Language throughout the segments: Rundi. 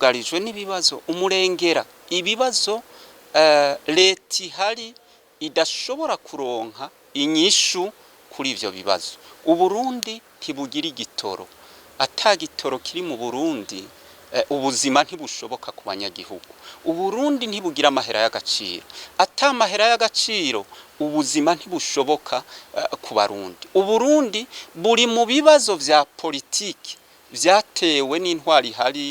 Burugarijwe n'ibibazo umurengera, ibibazo leta ihari idashobora kuronka inyishu kuri ivyo bibazo. Uburundi ntibugira igitoro. Ata gitoro kiri mu Burundi, ubuzima ntibushoboka ku banyagihugu. Uburundi ntibugira amahera y'agaciro. Ata mahera y'agaciro, ubuzima ntibushoboka ku Barundi. Uburundi buri mu bibazo vya politiki vyatewe n'intwari ihari,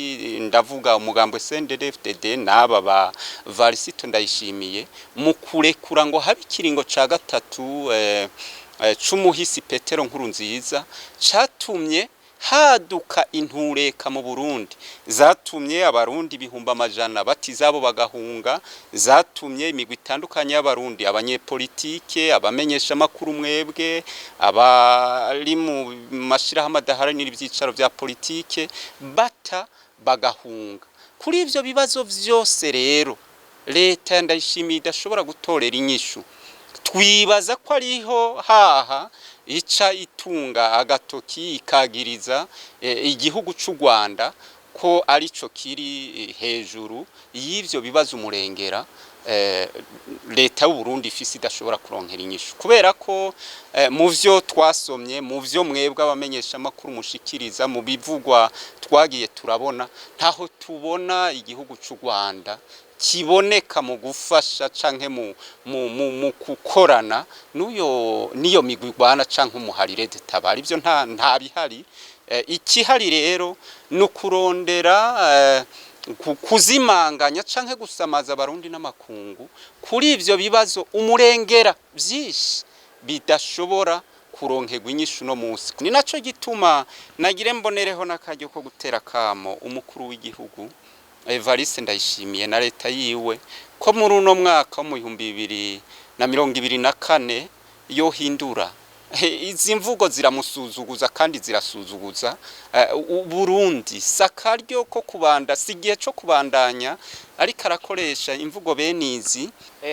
ndavuga umugambwe CNDD-FDD n'aba ba Varisito Ndayishimiye, mu kurekura ngo habe ikiringo ca gatatu c'umuhisi Petero Nkurunziza, catumye haduka intureka mu Burundi, zatumye Abarundi 100.000 bata izabo bagahunga, zatumye imigwi itandukanye y'Abarundi, abanyepolitike, abamenyeshamakuru, mwebwe abari mu mashirahamwe adaharanira ivyicaro vya politike, bata bagahunga. Kuri ivyo bibazo vyose rero leta ya Ndayishimiye idashobora gutorera inyishu, twibaza ko ariho haha ica itunga agatoki ikagiriza igihugu c'u Rwanda ko arico kiri hejuru y'ivyo bibazo umurengera leta y'u Burundi ifise idashobora kuronkera inyishu, kubera ko mu vyo twasomye, mu vyo mwebwe abamenyeshamakuru mushikiriza, mu bivugwa twagiye turabona, ntaho tubona igihugu c'u Rwanda kiboneka mu gufasha canke mu gukorana n'uyo n'iyo migwi igwana canke umuharire Tabara. Ivyo nta bihari. Ikihari rero ni ukurondera kuzimanganya canke gusamaza Abarundi n'amakungu kuri ivyo bibazo umurengera vyinshi bidashobora kuronkerwa inyishu no munsi. Ni naco gituma nagire mbonereho n'akaryo ko gutera kamo umukuru w'igihugu Evariste Ndayishimiye na leta yiwe ko muri uno mwaka wo mu 2024 yohindura izi mvugo. Ziramusuzuguza kandi zirasuzuguza Burundi. Sakaryo ko kubanda, si igihe co kubandanya ariko arakoresha imvugo benizi.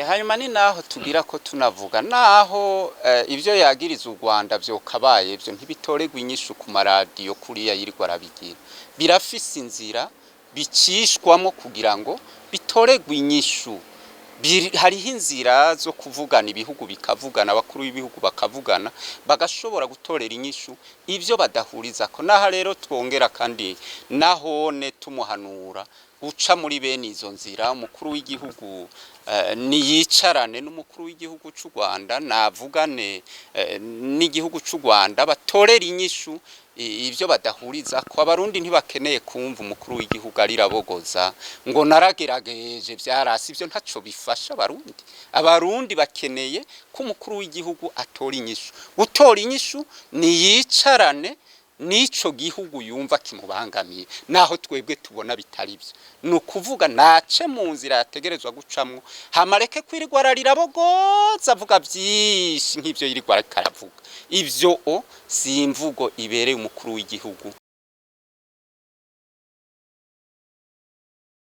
Hanyuma ni naho tugira ko tunavuga naho ivyo yagiriza u Rwanda vyokabaye ivyo ntibitoregwa inyishu ku maradiyo kuriya yirirwa arabigira. Birafise inzira bicishwamo kugira ngo bitoregwe inyishu. Hariho inzira zo kuvugana, ibihugu bikavugana, abakuru b'ibihugu bakavugana, bagashobora gutorera inyishu ivyo badahurizako. Naha rero twongera kandi nahone tumuhanura guca muri bene izo nzira. Umukuru w'igihugu niyicarane n'umukuru w'igihugu c'u Rwanda, navugane n'igihugu c'u Rwanda, batorera inyishu ivyo badahuriza ko. Abarundi ntibakeneye kumva umukuru w'igihugu arirabogoza ngo naragerageje vyarasi. Ivyo ntaco bifasha Abarundi. Abarundi bakeneye ko umukuru w'igihugu atora inyishu. Gutora inyishu niyicarane n'ico gihugu yumva kimubangamiye, naho twebwe tubona bitari byo. Ni ukuvuga nace mu nzira yategerezwa gucamwo, hama areke kwirirwa ararirabogoza avuga vyinshi nk'ivyo yirirwa ariko aravuga. Ivyo o si imvugo ibereye umukuru w'igihugu.